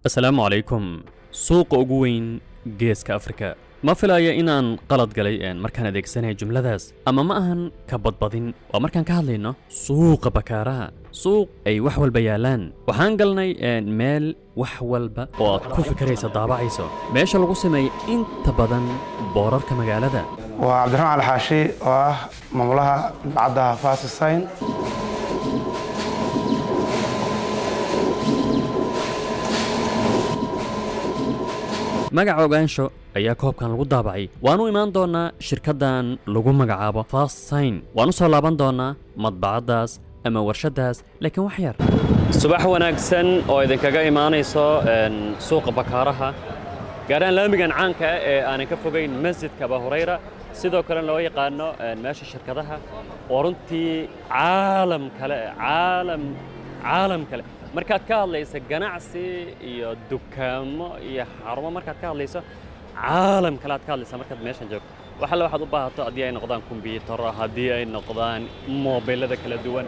Asalaamu calaykum. Suuqa ugu weyn Geeska Afrika, ma filaya inaan qalad galay markaan adeegsanaya jumladaas, ama ma ahan ka badbadin. Waa markaan ka hadlayno suuqa Bakaaraha, suuq ay wax walba yaalaan. Waxaan galnay meel wax walba oo aad ku fikiraysa daabacayso, meesha lagu sameeyey inta badan boorarka magaalada. Waa Cabdiraxmaan Alxaashi oo ah maamulaha madbacadda Fast Sign. Magaca Ogaansho ayaa koobkan lagu daabacay. Waanu imaan doonaa shirkaddan lagu magacaabo Fast Sign, waan u soo laaban doonaa madbacaddaas ama warshaddaas, laakiin wax yar. Subax wanaagsan oo idinkaga imaanayso suuqa Bakaaraha, gaaraan laamigan caanka ah ee aanan ka fogayn masjidka Aba Hurayra, sidoo kale loo yaqaano meesha shirkadaha, oo runtii caalam kale, caalam kale markaad ka hadlayso ganacsi iyo dukaamo iyo xarumo. Markaad ka hadlayso caalam kale aad ka hadlaysa markaad meeshan joogto. Wax alle waxaad u baahato, haddii ay noqdaan kumbiyuutarro, haddii ay noqdaan mobilada kala duwan,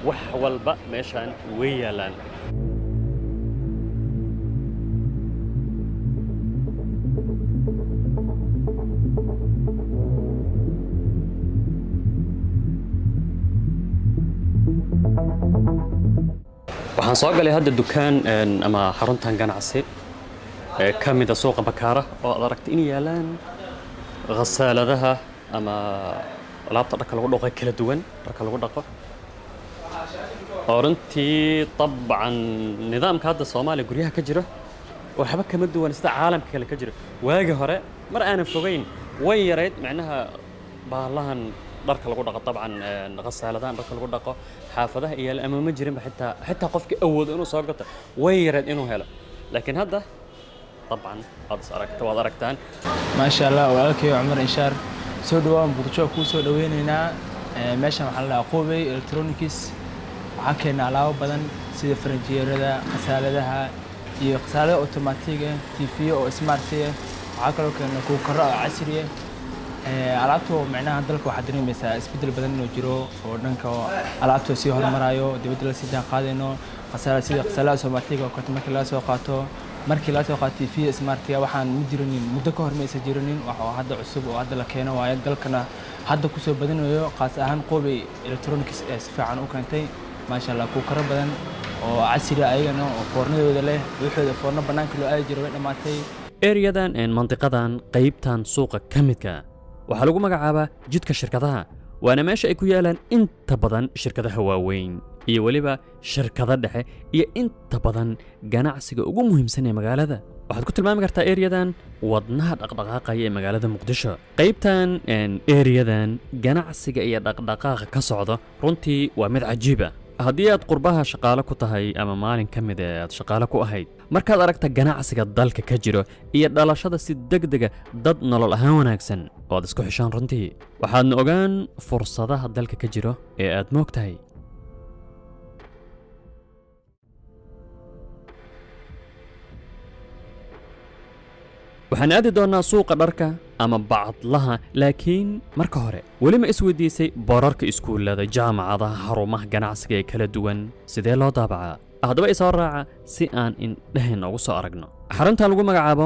wax walba meeshan way yaallaan. Waxaan soo galay hadda dukaan ama xaruntan ganacsi ee ka mida suuqa Bakaara, oo aad aragtay in yaalaan khasaaladaha ama alaabta dharka lagu dhaqo kala duwan, dharka lagu dhaqo, oo runtii dabcan nidaamka hadda Soomaaliya guryaha ka jiro waxba kama duwan sida caalamka kale ka jiro. Waagi hore, mar aanan fogeyn, way yarayd macnaha baalahan dharka lagu dhaqo, dabcan khasaaladahan dharka lagu dhaqo xaafadaha iyo ama ma jirinba. Xitaa qofkii awoodo inuu soo gato way yarayd inuu helo, laakiin hadda dabcan waad is aragta, waad aragtaan. Maasha Allah, walaalkay Cumar Inshaar, soo dhawaan. Muqdisho kuu soo dhaweynaynaa. Meeshan waxaa la dhahaa Qubey Electronics. Waxaa keena alaabo badan sida faranjiyeerada, khasaaladaha iyo khasaalada automatic ah, TV oo smart ah. Waxaa kaloo keena kuukaro oo casri ah. Alaabtu micnaha dalka waxaa dareemaysaa isbeddel badan inuu jiro oo dhanka alaabta sii horumarayo, dibadda la sii jaanqaadayno. Khasaala sida khasaalada automatic oo kaleeto markii laga soo qaato TV smart-ga, waxaan ma jirinin muddo ka hor, ma aysan jirinin. Wax oo hadda cusub oo hadda la keeno waaye, dalkana hadda kusoo badanayo, qaas ahaan Qubey Electronics ee si fiican u keentay, maasha Allah. Kuukaro badan oo casri ah ayagana oo foornadooda leh, waxooda foorno bannaanka loo aadi jiro way dhammaatay. Eriyadan, mandiqadan, qaybtan suuqa ka midka waxaa lagu magacaabaa jidka shirkadaha, waana meesha ay ku yaalaan inta badan shirkadaha waaweyn iyo weliba shirkado dhexe iyo inta badan ganacsiga ugu muhiimsan ee magaalada. Waxaad ku tilmaami kartaa eriyadan wadnaha dhaqdhaqaaqaya ee magaalada Muqdisho. Qaybtan, eriyadan ganacsiga iyo dhaqdhaqaaqa ka socda runtii waa mid cajiib ah. Haddii aad qurbaha shaqaale ku tahay ama maalin ka mid ee aad shaqaale ku ahayd, markaad aragta ganacsiga dalka ka jiro iyo dhalashada si degdega dad nolol ahaan wanaagsan oo aad isku xishaan, runtii waxaadna ogaan fursadaha dalka ka jiro ee aad moog tahay. Waxaan aadi doonnaa suuqa dharka ama bacadlaha, laakiin marka hore, weli ma isweydiisay boorarka iskuullada, jaamacadaha, xarumaha ganacsiga ee kala duwan sidee loo daabacaa? Haddaba isoo raaca si aan indhaheenna ugu soo aragno xaruntan lagu magacaabo.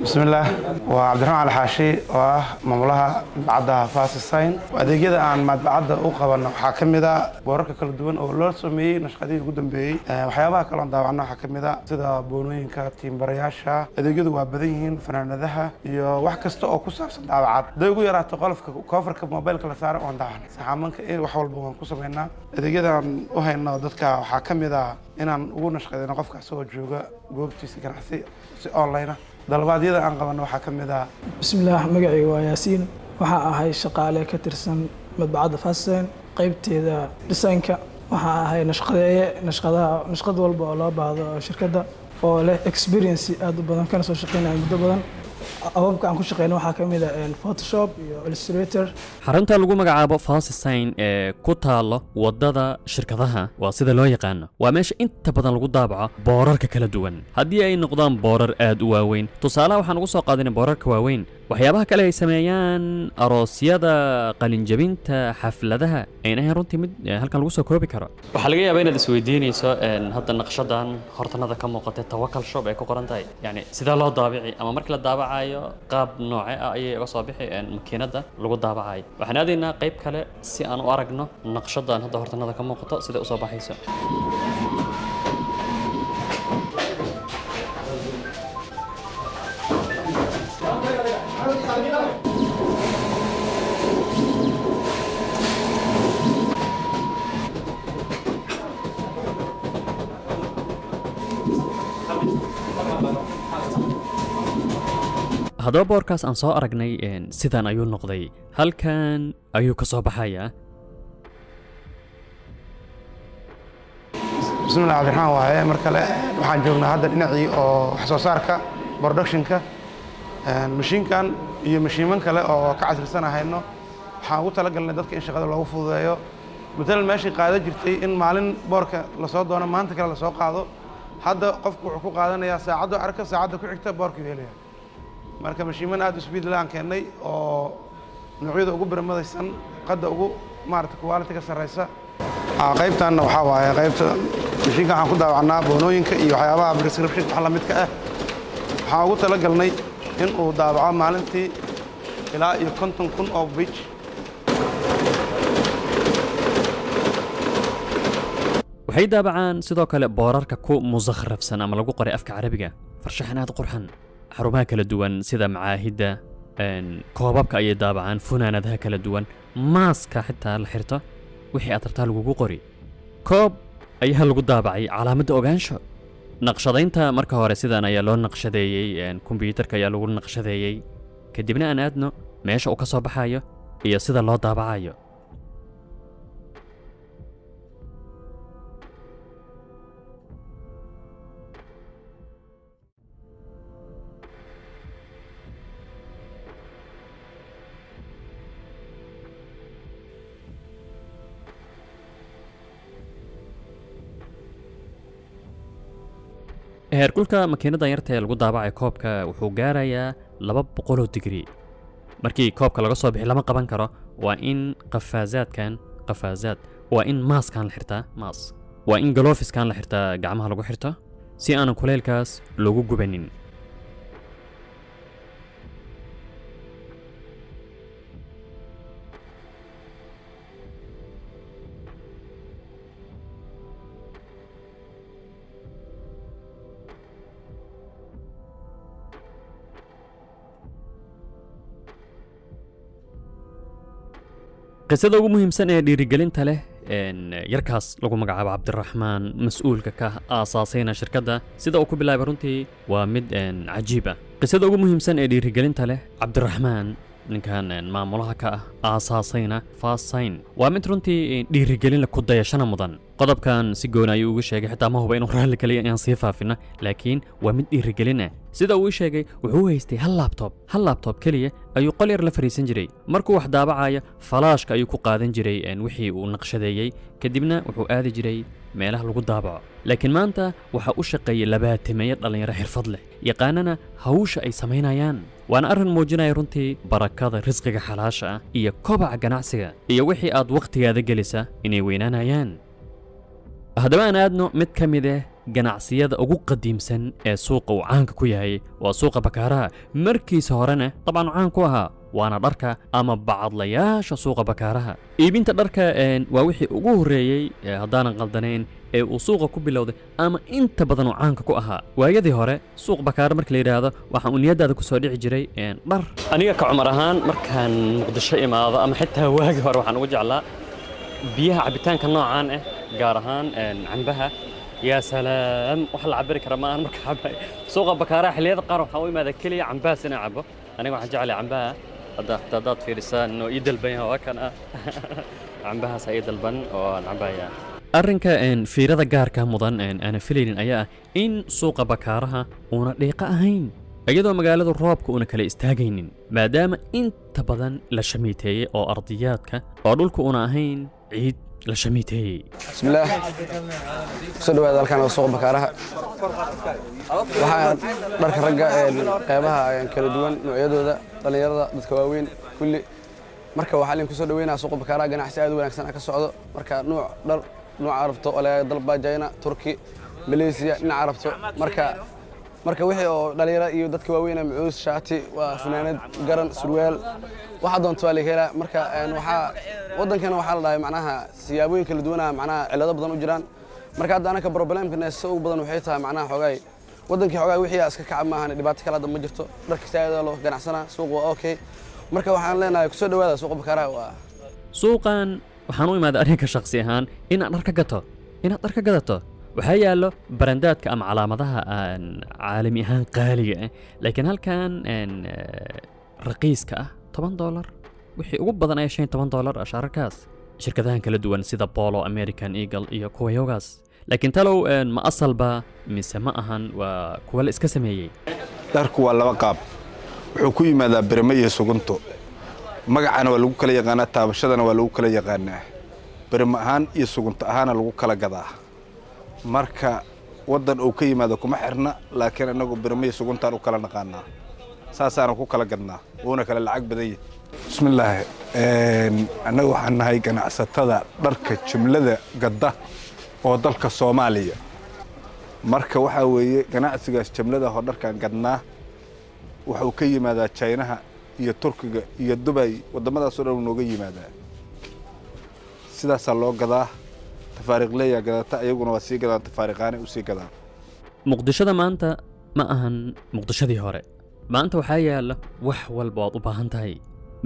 Bismillaah, waa Cabdiraxmaan Alxaashi oo ah maamulaha madbacadda Fast Sign. Adeegyada aan madbacadda u qabanno waxaa ka mid a boorarka kala duwan oo loo sameeyey nashqadihii ugu dambeeyey. Waxyaabaha kale oon daawacno waxaa ka mid a sida boonooyinka, tiimbarayaasha. Adeegyadu waa badan yihiin, fanaanadaha iyo wax kasta oo ku saabsan daawacad. Hadday ugu yaraato qolofka koofarka mobilka la saaro waan daawacnay, saxaamanka, wax walba waan ku sameynaa. Adeegyadaan u hayno dadka waxaa ka mid a inaan ugu nashqadayno qofka asagoo jooga goobtiisa ganacsi si online ah. Dalbaadyada aan qabanno waxaa ka mid ah. Bismillaah, magacayga waa Yaasiin. Waxaa ahay shaqaale ka tirsan madbacadda Fast Sign, qaybteeda designka. Waxaa ahay nashqadeeye, nashqadaha, nashqad walba oo loo baahdo oo shirkadda, oo leh experience aad u badan, kana soo shaqeynaya muddo badan. Hababka aan ku shaqeyno waxaa ka mid ah Photoshop iyo Illustrator. Xarunta lagu magacaabo Fast Sign ee ku taalo waddada shirkadaha, waa sida loo yaqaano, waa meesha inta badan lagu daabaco boorarka kala duwan, haddii ay noqdaan boorar aad u waaweyn. Tusaalaha waxaan ugu soo qaadanay boorarka waaweyn. Waxyaabaha kale ay sameeyaan, aroosyada, qalinjabinta, xafladaha, ayna ahayn runtii mid halkan lagu soo koobi karo. Waxaa laga yaabaa inaad isweydiinayso hadda naqshadan hortanada ka muuqatay, Tawakal Shop ay ku qoran tahay, yani sidee loo daabici ama markii la daabacayo qaab nooce ah ayay uga soo bixi makiinada lagu daabacayo. Waxaan aadaynaa qayb kale si aan u aragno naqshadan hadda hortanada ka muuqato sida usoo baxayso. Haddaba boorkaas aan soo aragnay sidan ayuu noqday, halkan ayuu ka soo baxayaa. Bismillah, Cabdiraxmaan waaye mar kale. Waxaan joognaa hadda dhinacii oo wax soo saarka, productionka. Mashiinkan iyo mashiiman kale oo ka casrisanahayno waxaan ugu talagalnay dadka in shaqada loogu fududeeyo. Matalan, meeshii qaadan jirtay in maalin boorka lasoo doono, maanta kale lasoo qaado, hadda qofku wuxuu ku qaadanayaa saacaddu arka, saacadda ku xigta boorkii helaya. Marka mashiiman aad u speed laan keennay oo noocyada ugu birmadaysan, qadda ugu maarata quality ka sarreysa. Qaybtanna waxaa waaye qaybta mashiinka waxaan ku daawacnaa boonooyinka iyo waxyaabaha prescription wax la midka ah. Waxaan ugu talagalnay in uu daabaco maalintii ilaa iyo 50,000 oo page. Waxay daabacaan sidoo kale boorarka ku musakhrafsan ama lagu qoray afka Carabiga, farshaxan aad u qurxan, xarumaha kala duwan sida macaahidda, koobabka ayay daabacaan, funaanadaha kala duwan, maaska xitaa la xirto, wixii aad rabtaa lagugu qori. Koob ayaa lagu daabacay calaamadda Ogaansho. Naqshadaynta marka hore sidan ayaa loo naqshadeeyey, kombiyuutarka ayaa lagu naqshadeeyey. Kadibna aan aadno meesha uu ka soo baxayo iyo sida loo daabacayo. Heerkulka makiinada yarta ee lagu daabacay koobka wuxuu gaarayaa 200 digrii. Markii koobka laga soo bixi lama qaban karo, waa in qafaazaadkan, qafaazaad, waa in maaskan la xirtaa, maas, waa in galoofiskan la xirtaa, gacmaha lagu xirto si aanan kuleylkaas loogu gubanin. Qisada ugu muhiimsan ee dhiirigelinta leh yarkaas lagu magacaabo Cabdiraxmaan, mas-uulka ka aasaasayna shirkadda, sida uu ku bilaabay runtii waa mid cajiib ah. Qisada ugu muhiimsan ee dhiirigelinta leh Cabdiraxmaan, ninkan maamulaha ka ah aasaasayna Fastsign, waa mid runtii dhiirigelin leh, ku dayashana mudan. Qodobkan si gooni ayuu uga sheegay, xitaa ma huba inuu raalli kaliya inaan sii faafino, laakiin waa mid dhiirigelin ah. Sida uu ii sheegay, wuxuu haystay hal laptop, hal laptop keliya ayuu qol yar la fariisan jiray. Markuu wax daabacayo, falaashka ayuu ku qaadan jiray wixii uu naqshadeeyey, kadibna wuxuu aadi jiray meelaha lagu daabaco. Laakiin maanta waxaa u shaqeeyay labaatameeyo dhallinyaro xirfad leh, yaqaanana hawsha ay samaynayaan. Waana arrin muujinaya runtii barakada risqiga xalaasha ah iyo kobaca ganacsiga iyo wixii aad wakhtigaada gelisa inay weynaanayaan. Haddaba aan aadno mid ka mid ah ganacsiyada ugu qadiimsan ee suuqa uu caanka ku yahay, waa suuqa Bakaaraha. Markiisa horena dabcan caan ku ahaa waana dharka ama bacadlayaasha suuqa Bakaaraha. Iibinta dharka waa wixii ugu horreeyey haddaanan qaldanayn ee uu suuqa ku bilowday ama inta badan uu caanka ku ahaa. Waayadii hore suuq Bakaara marka la yidhaahdo, waxa uu niyadaada ku soo dhici jiray dhar. Aniga ka Cumar ahaan, markaan Muqdisho imaado ama xitaa waagii hore, waxaan ugu jeclaa biyaha cabitaanka noocaan ah, gaar ahaan cambaha. Yaa salaam, wax la cabiri kara ma ahan. Marka cabay suuqa Bakaaraha xilliyada qaar waxaan u imaadaa keliya cambahaas inaan cabo. Aniga waxaan jeclahay cambaha. Hadda xataa haddaad fiirisaan inuu ii dalban yahay, waa kan ah cambahaas ii dalban oo aan cabaya. Arrinka fiirada gaarka mudan aana filaynin ayaa ah in suuqa Bakaaraha uuna dhiiqo ahayn, iyadoo magaaladu roobka uuna kala istaagaynin, maadaama inta badan la shamiiteeyey oo ardiyaadka oo dhulka uuna ahayn ciid la shamiiteeyey. Bismillaah, kusoo dhawaada halkan waa suuqa Bakaaraha. Waxaa dharka ragga qeybaha kala duwan noocyadooda. Dhallinyarada, dadka waaweyn, kulli. Marka waxaa idin kusoo dhaweynaa suuqa Bakaaraha. Ganacsi aad u wanaagsan ka socdo. Marka nuuc dhar nuuca rabto oo laga dalbaa, China, Turki, Malaysia, dhinaca rabto. Marka wixii oo dhalinyaro iyo dadka waaweyn, macuus, shaati, waa funaanad, garan, surwaal, waxa doonto waa laga helaa. Marka waxaa waddankana waxaa la dhahay macnaha siyaabooyin kala duwanaa, macnaha cillado badan u jiraan. Marka hadda anaka problemka neesta ugu badan waxay tahay macnaha xogaay waddankii xogaay wixii iska kaca maahan, dhibaato kale hadda ma jirto. Dharka saa'id loo ganacsanaa, suuq waa okay. Marka waxaan leenahay kusoo dhawaada suuqa Bakaaraha waa Suuqan waxaan u imaaday arrinka shakhsi ahaan inaad dhar ka gato, inaad dhar ka gadato. Waxaa yaallo barandaadka ama calaamadaha aan caalami ahaan qaaliga ah, laakiin halkan raqiiska ah, $10, wixii ugu badan ayaa $15 ah shaararkaas, shirkadahan kala duwan sida Polo, American Eagle iyo kuwa yogaas. Laakiin talow ma asalba mise ma ahan, waa kuwa la iska sameeyey? Dharku waa laba qaab. Wuxuu ku yimaadaa birmo iyo sugunto. Magacana waa lagu kala yaqaanaa, taabashadana waa lagu kala yaqaanaa. Birmo ahaan iyo sugunto ahaana lagu kala gadaa. Marka waddan uu ka yimaado kuma xirna, laakiin innagu birmo iyo suguntaan u kala naqaanaa, saasaana ku kala gadnaa, wuuna kala lacag badan yahay. Bismillaahi, annaga waxaan nahay ganacsatada dharka jumlada gadda oo dalka Soomaaliya. Marka waxaa weeye ganacsigaas jumlada oo dharkaan gadnaa wuxuu ka yimaadaa Jaynaha iyo Turkiga iyo Dubay, waddamadaasoo dhan nooga yimaadaa. Sidaasaa loo gadaa. Tafaariiqleeyaa gadata, ayaguna waa sii gadaan, tafaariiqaanay u sii gadaan. Muqdishada maanta ma ahan Muqdishadii hore. Maanta waxaa yaalla wax walba oad u baahan tahay,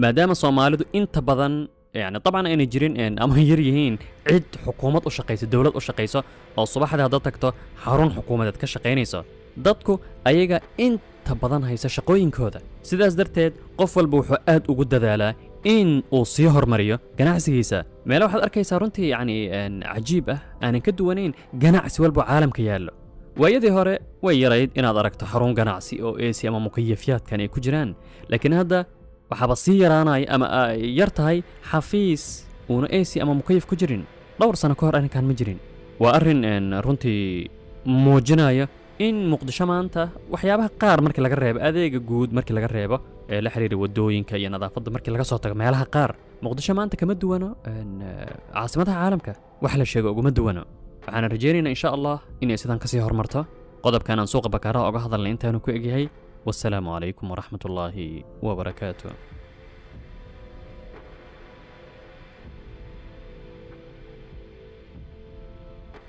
maadaama Soomaalidu inta badan yani dabcan aynay jirin ama yar yihiin cid xukuumad u shaqayso, dowlad u shaqayso, oo subaxdii haddaad tagto xarun xukuumadeed ka shaqaynayso. Dadku ayaga inta badan haysa shaqooyinkooda. Sidaas darteed qof walba wuxuu aad ugu dadaalaa in uu sii hormariyo ganacsigiisa. Meele waxaad arkaysaa runtii yacni cajiib ah, aanan ka duwanayn ganacsi walba oo caalamka yaallo. Waayadii hore way yarayd inaad aragto xarun ganacsi oo AC ama mukayafyaadkan ay ku jiraan, laakiin hadda waxaaba sii yaraanaya ama ay yar tahay xafiis uuna AC ama mukayaf ku jirin. Dhowr sano ka hor arrinkan ma jirin. Waa arrin runtii muujinaya in Muqdisho maanta waxyaabaha qaar markii laga reebo, adeega guud markii laga reebo ee la xiriira wadooyinka iyo nadaafadda markii laga soo tago, meelaha qaar Muqdisho maanta kama duwano caasimadaha caalamka, wax la sheego uguma duwano. Waxaana rajaynaynaa, insha Allah, inay sidan kasii horumarto. Qodobkan aan suuqa Bakaaraha oga hadalnay intaanu ku egyahay. Wasalaamu calaykum waraxmatullaahi wabarakaatu.